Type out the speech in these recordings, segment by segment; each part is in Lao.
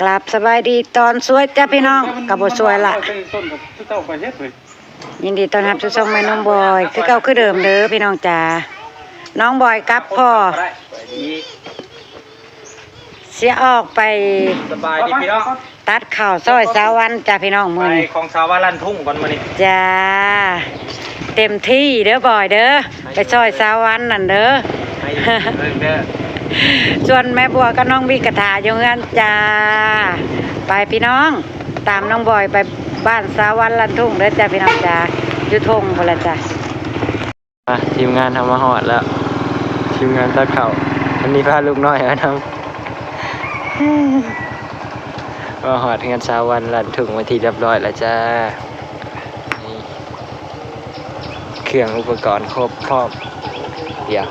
ກາບສະບາຍດີຕອນສວຍຈ້າພີ່ນ້ອງ ກໍບໍ່ສວຍລະ ໄປເຮັດເລີຍ ຍິນດີຕ້ອນຮັບສູ່ຊ່ອງແມ່ນ້ອງບອຍ ຄືເກົ່າຄືເດີມເດີພີ່ນ້ອງຈ້າ. ນ້ອງບອຍກັບພໍ່ ຊິອອກໄປ ສະບາຍດີພີ່ນ້ອງ ຕັດເຂົ້າຊ່ອຍສາວວັນຈ້າພີ່ນ້ອງ ມື້ນີ້ ຂອງສາວວັນລັນທຸ່ງກ່ອນມື້ນີ້ ຈ້າ. ເຕັມທີ່ເດີບອຍເດີ ໄປຊ່ອຍສາວວັນນັ້ນເດີ ໃຫ້ເບິ່ງເດີ. ສ່ວນແມ່ບົວກັບນ້ອງວິກະຖາຢູ່ເຮືອນຈ້າ. ໄປພີ່ນ້ອງ ຕາມນ້ອງບອຍໄປບ້ານສາວວັນລັນທຸ່ງເດີຈ້າພີ່ນ້ອງຈ້າ ຢູ່ທົ່ງພຸ້ນລະຈ້າ. ອ່ະ ທີມງານເຮົາມາຮອດແລ້ວ ທີມງານຕັດເຂົ້າ ອັນນີ້ພາລູກນ້ອຍມານຳ ມາຮອດເຮືອນສາວວັນລັນທຸ່ງເປັນທີ່ຮຽບຮ້ອຍແລ້ວຈ້າ. ນີ້ ເຄື່ອງອຸປະກອນຄົບພ້ອມ ດຽວ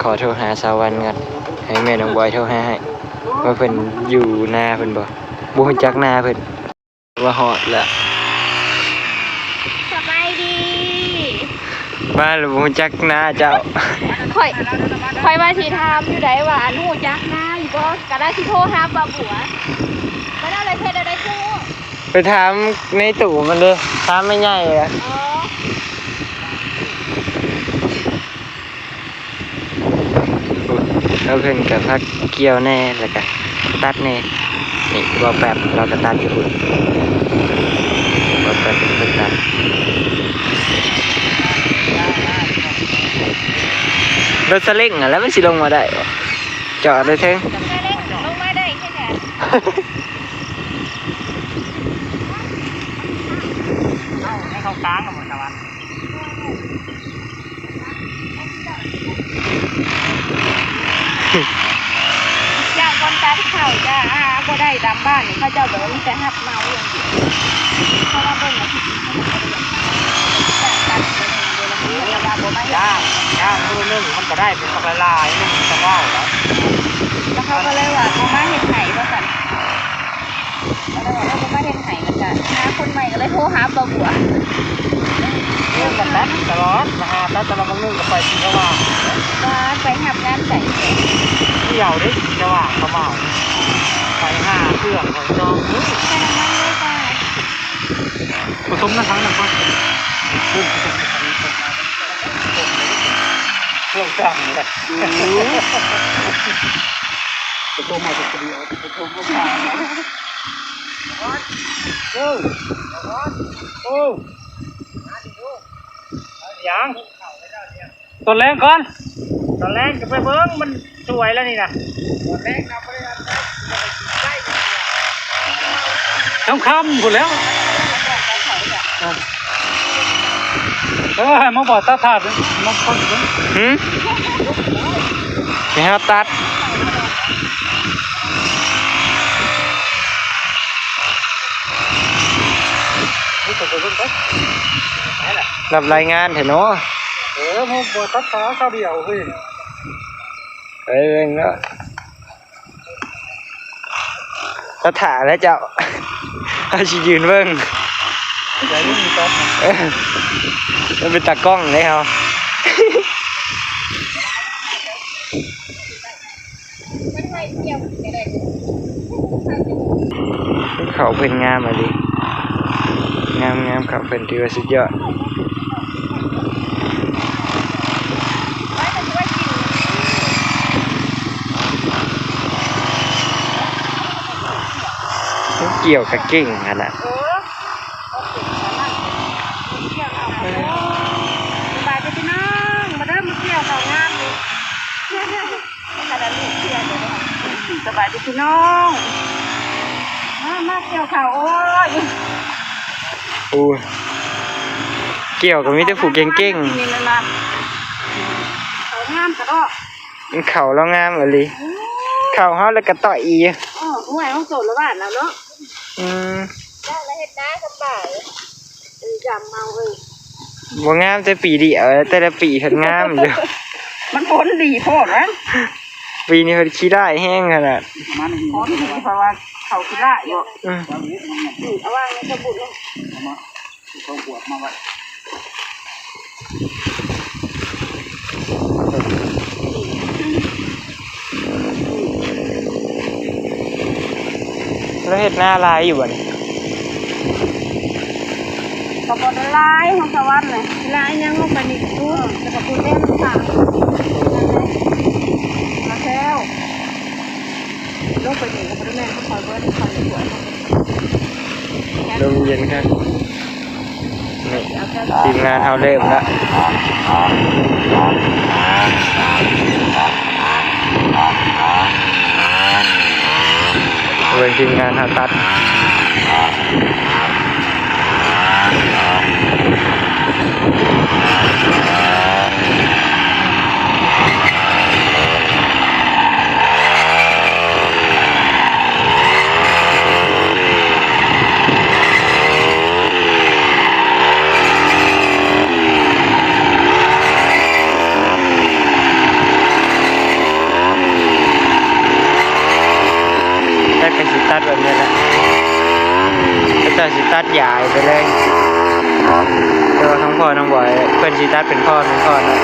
ຂໍໂທຫາສາວວັນກ່ອນ ໃຫ້ແມ່ນ້ອງບອຍໂທຫາໃຫ້ ວ່າເພິ່ນຢູ່ນາເພິ່ນບໍ່ ບໍ່ຮູ້ຈັກນາເພິ່ນ. ມາຮອດແລ້ວ ສະບາຍດີ ມາແລ້ວບໍ່ຮູ້ຈັກໜ້າເຈົ້າ. ຂ້ອຍ ຂ້ອຍວ່າຊິຖາມຢູ່ໃດວ່າ ອັນ ຮູ້ຈັກໜ້າຢູ່ບໍ່? ກະໄດ້ຊິໂທຫາປ້າບົວ ໄປແລ້ວເຮັດແນວໃດຄື ໄປຖາມໃນຕູ້ມັນເດ້ ຖາມແມ່ໃຫຍ່ລະ. ອໍ ແລ້ວເພິ່ນກະພັກກ່ຽວແດ່ ແລ້ວກະຕັດແດ່. ນີ້ ບໍ່ແປັບລາວກະຕັດຢູ່ພຸ້ນ ບໍ່ແປັບເພິ່ນຕັດ. ລົດສະເລັງຫັ້ນແຫຼະ ມັນຊິລົງມາໄດ້ບໍ່? ຈອດໄດ້ເທິງ ລົງມາໄດ້ຄືກັນ. ເຂົ້າກາງແລ້ວບໍ່ ສະຫວັນ? ຢ່າງຄົນຕັດເຂົ້າ ຢ່າ ບໍ່ໄດ້ຕາມບ້ານນີ້ ເຂົາເຈົ້າແບບວ່າມີແຕ່ຮັບເໝົາຢ່າງດຽວ ເພາະວ່າເບິ່ງແລ້ວ ຢ້າງ ຍ່າງມື້ໜຶ່ງມັນກໍໄດ້ເປັນບັກຫຼາຍໆ ໜຶ່ງສະເໝົາແລ້ວ ແລ້ວເຂົາກໍເລີຍວ່າບໍ່ມາເຮັດໃຫ້ວ່າຊັ້ນ. ກໍເລີຍວ່າ ເອີ ບໍ່ມາເຮັດໃຫ້ ແລ້ວກະຫາຄົນໃໝ່ ກໍເລີຍໂທຫາປ້າບົວ. ເອີ ກໍຕັດຕະຫຼອດ ມາຫາຕັດຕະຫຼອດ ບາງມື້ກໍໄປສີສະຫວ່າງ ວ່າໄປຮັບງານໃສ ດຽວເດ້ ສີສະຫວ່າງ ເຂົາເໝົາ ໄປຫາເຄື່ອງຂອງຈອງ ປະສົມໃນຖັງນັ້ນກ່ອນ ປະສົມໃນຖັງນັ້ນກ່ອນ ເຄື່ອງຈັກນີ້ແຫຼະ. ໂອ້ ໂອ້ ໂອ້ ຫຍັງ? ຕອນແລງກ່ອນ ຕອນແລງຈະໄປເບິ່ງ ມັນສວຍແລ້ວນີ້ນະ ຕອນແລງນຳບໍ່ໄດ້ອັນໃດ ຄ່ຳໆ ພຸ້ນແລ້ວ. ເອີ ໃຫ້ມາບອກຕາທາດ ມາເບິ່ງ ຫື? ໃຫ້ເຮົາຕັດ ຮັບລາຍງານແທ້ເນາະ. ເອີ ມາບອກຕາທາດ ຄາວດຽວເຮີ້ຍ ໄປເບິ່ງເນາະ. ຖ້າຖ້າແລ້ວເຈົ້າ ເຮົາຊິຢືນເບິ່ງ ເອີ ມັນເປັນຕາກ້ອງເດ້ເຮົາ. ເຂົ້າເພິ່ນງາມອີ່ຫຼີ ງາມໆ ເຂົ້າເພິ່ນຖືວ່າສຸດຍອດ. ກ່ຽວກະເກັ່ງຂະໜາດ. ສະບາຍດີພີ່ນ້ອງ ມາເດີ ມາກ່ຽວເຂົ້າງາມນີ້. ສະບາຍດີພີ່ນ້ອງ ມາ ມາກ່ຽວເຂົ້າ. ໂອ້ຍ ໂອ້ຍ ກ່ຽວກໍມີແຕ່ຜູ້ເກັ່ງໆ ນີ້ແມ່ນບໍ່? ເຂົ້າງາມກະດອກ ມັນເຂົ້າລາວງາມອີ່ຫຼີ. ໂອ້ຍ ເຂົ້າເຮົາແລ້ວກະຕ່ອຍອີ່. ເອີ ຫ້ວຍ ເຮົາໂສດລະບາດແລ້ວເນາະ. ອືມ ເຈົ້າລະເຮັດນາສະບາຍ. ເອີ ຢ່າເມົາເອີຍ ບໍ່ງາມແຕ່ປີດຽວ ແຕ່ລະປີເພິ່ນງາມຢູ່. ມັນຜົນດີໂພດນະ ປີນີ້ເພິ່ນຂີ້ຮ້າຍແຮງຂະໜາດ. ມັນຜົນດີ ເພາະວ່າເຂົາຂີ້ຮ້າຍບໍ? ອືມ ເອົາວາງໃນສະບຸນເນາະ ເອົາມາ ເອົາຂວດມາໄວ້. ລາວເຮັດນາຫຼາຍຢູ່ບໍ່ນີ້? ກໍບໍ່ໄດ້ຫຼາຍ ຂອງສະຫວັນນະ ຫຼາຍຫຍັງລົງໄປນີ້ ເອີ ແລ້ວກໍປູແດງຂາວ ມາແລ້ວ ລົງໄປນີ້ກໍບໍ່ໄດ້ແມ່ນຂອງຂ້ອຍເບິດ ຂ້ອຍຢູ່ສວນ ລົມເຢັນຄັກ. ນີ້ ທີມງານເຮົາເລີ່ມລະ ເບິ່ງທີມງານເຮົາຕັດ. ແລ້ວກໍຊິຕັດແບບນີ້ແຫຼະ ເຂົາເຈົ້າຊິຕັດຢາຍໄປເລີຍ ແຕ່ວ່າທາງພໍ່ນ້ອງບອຍເພິ່ນຊິຕັດເປັນທ່ອນເປັນທ່ອນເນາະ.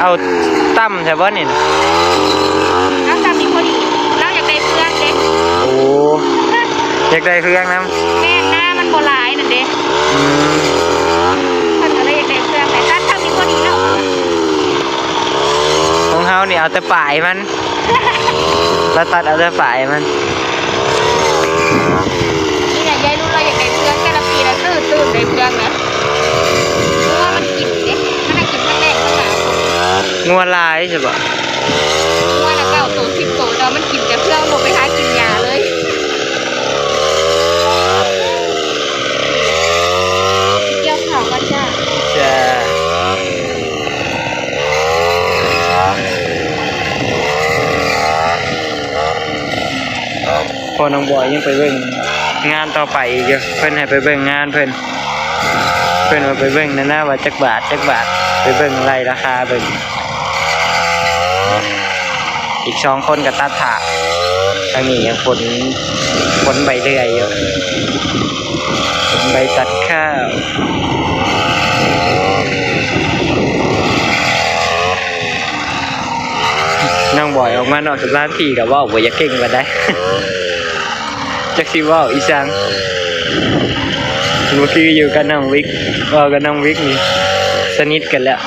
ເອົາຕ່ຳໃສ່ບໍ່ນີ້ນະ? ເອົາສ່ຳນີ້ພໍດີ ລາວຢາກໄດ້ເຟືອງເດ້. ໂອ້ ຢາກໄດ້ເຟືອງນຳ. ແມ່ນ ນາມັນບໍ່ຫຼາຍນັ້ນເດ້. ອືມ ເພິ່ນກໍເລີຍຢາກໄດ້ເຟືອງ ແຕ່ຕັດສ່ຳນີ້ພໍດີເນາະ. ຂອງເຮົານີ້ເອົາແຕ່ປາຍມັນ ລາວຕັດເອົາແຕ່ປາຍມັນ. ນີ້ນະ ຍາຍລຸນລາວຢາກໄດ້ເຟືອງ ແຕ່ລະປີລະຊື້ຕື່ມໄດ້ເຟືອງນະ. ງົວມັນກິນເດ້ ມັນກິນທັງແລງທັງໜ້າ. ງົວຫຼາຍໃຊ່ບໍ່? ງົວນະ ເກົ້າໂຕ ສິບໂຕ ແຕ່ວ່າມັນກິນແຕ່ເຟືອງ ບໍ່ໄປຫາກິນຫຍ້າເລີຍ. ກ່ຽວເຂົ້າກ່ອນຈ້າ. ຈ້າ. ພໍ່ນ້ອງບອຍຍັງໄປເບິ່ງງານຕໍ່ໄປອີກຢູ່ ເພິ່ນໃຫ້ໄປເບິ່ງງານເພິ່ນ ເພິ່ນວ່າໄປເບິ່ງແດ່ນະວ່າຈັກບາດ ຈັກບາດ ໄປເບິ່ງໄລ່ລາຄາເບິ່ງ. ອີກສອງຄົນກໍຕັດຜ້າ ທາງນີ້ຍັງຂົນ ຂົນໃບເລື່ອຍຢູ່ ຂົນໃບຕັດຂ້າວ. ນ້ອງບອຍອອກມານອກສະຖານທີ່ກໍເວົ້າບໍ່ຢາກເກັ່ງປານໃດ ຈັກຊິເວົ້າອີ່ສັງ ບໍ່ຄືຢູ່ກັບນ້ອງວິກ ເວົ້າກັບນ້ອງວິກນີ້ສະໜິດກັນແລ້ວ.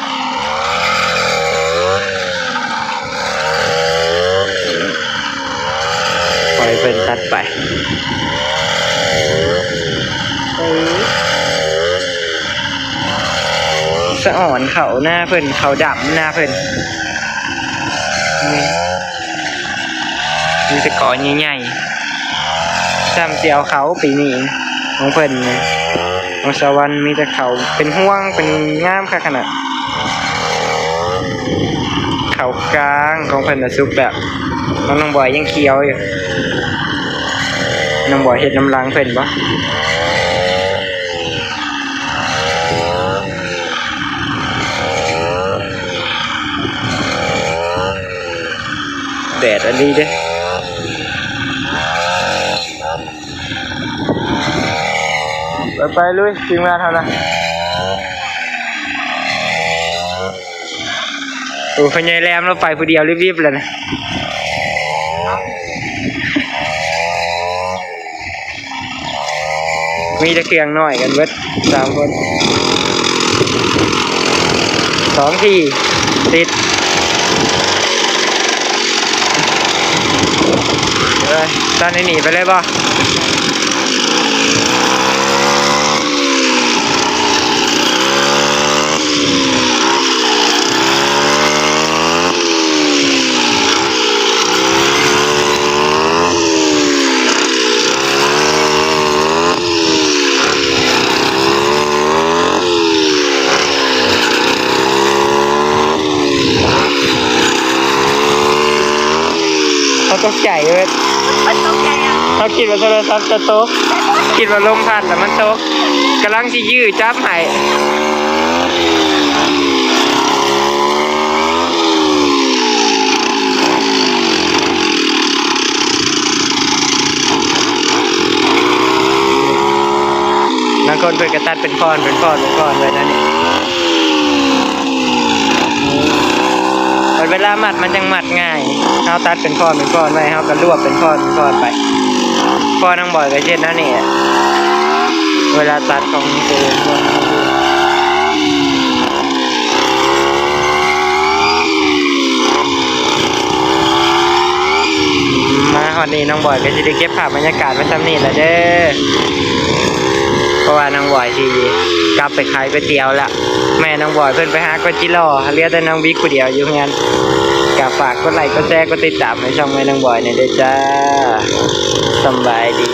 ປ່ອຍເພິ່ນຕັດໄປ. ສະອອນເຂົ້ານາເພິ່ນ ເຂົ້າດຳນາເພິ່ນ ນີ້ ມີແຕ່ກໍໃຫຍ່ໆ ຊ້ຳຊິເອົາເຂົ້າປີນີ້ ຂອງເພິ່ນນີ້ ຂອງສະຫວັນມີແຕ່ເຂົ້າເປັນຮວງ ເປັນງາມຄັກຂະໜາດ. ເຂົ້າກາງຂອງເພິ່ນນະສຸກແລ້ວ ຂອງນ້ອງບອຍຍັງຂຽວຢູ່. ນ້ອງບອຍເຮັດນຳຫຼັງເພິ່ນບໍ່? ແດດອັນນີ້ເດ້. ໄປໆ ລຸຍ ທີມງານເຮົານະ. ໂອ້ ພໍ່ໃຫຍ່ແຫຼມລາວໄປຜູ້ດຽວລິບໆ ແລ້ວນະ. ມີແຕ່ເຄື່ອງນ້ອຍກັນເບິດສາມຄົນ ສອງທີ່ຕິດ. ເອີ ຕອນນີ້ໜີໄປເລີຍບໍ່? ເຮົາຕົກໃຈເວີຍ ມັນຕົກໃຈຫຍັງ? ເຮົາຄິດວ່າໂທລະສັບຈະຕົກ ຄິດວ່າລົມພັດແລ້ວມັນຕົກ ກຳລັງຊິຢື້ຈັບໃຫ້. ບາງຄົນເພິ່ນກໍຕັດເປັນທ່ອນ ເປັນທ່ອນ ເປັນທ່ອນເລີຍນະນີ້. ເວລາມັດມັນຈັ່ງມັດງ່າຍ ເຮົາຕັດເປັນທ່ອນເປັນທ່ອນໄວ້ ເຮົາກໍລວບເປັນທ່ອນເປັນທ່ອນໄປ. ພໍ່ນ້ອງບອຍກໍເຮັດແນວນີ້ແຫຼະ ເວລາຕັດຂອງຕົວເອງ. ມາຮອດນີ້ນ້ອງບອຍກໍຊິໄດ້ເກັບພາບບັນຍາກາດໄວ້ສ່ຳນີ້ລະເດີ ເພາະວ່ານ້ອງບອຍຊິກັບໄປຂາຍກ໋ວຍຕຽວລະ. ແມ່ນ້ອງບອຍເພິ່ນໄປຫາກ໋ວຍຈິລໍ ເຫຼືອແຕ່ນ້ອງບິກຜູ້ດຽວຢູ່ເຮືອນ. ກໍຝາກກົດໄລ ກົດແຊ ກົດຕິດຕາມໃຫ້ຊ່ອງແມ່ນ້ອງບອຍແດ່ເດີຈ້າ. ສຳບາຍດີ.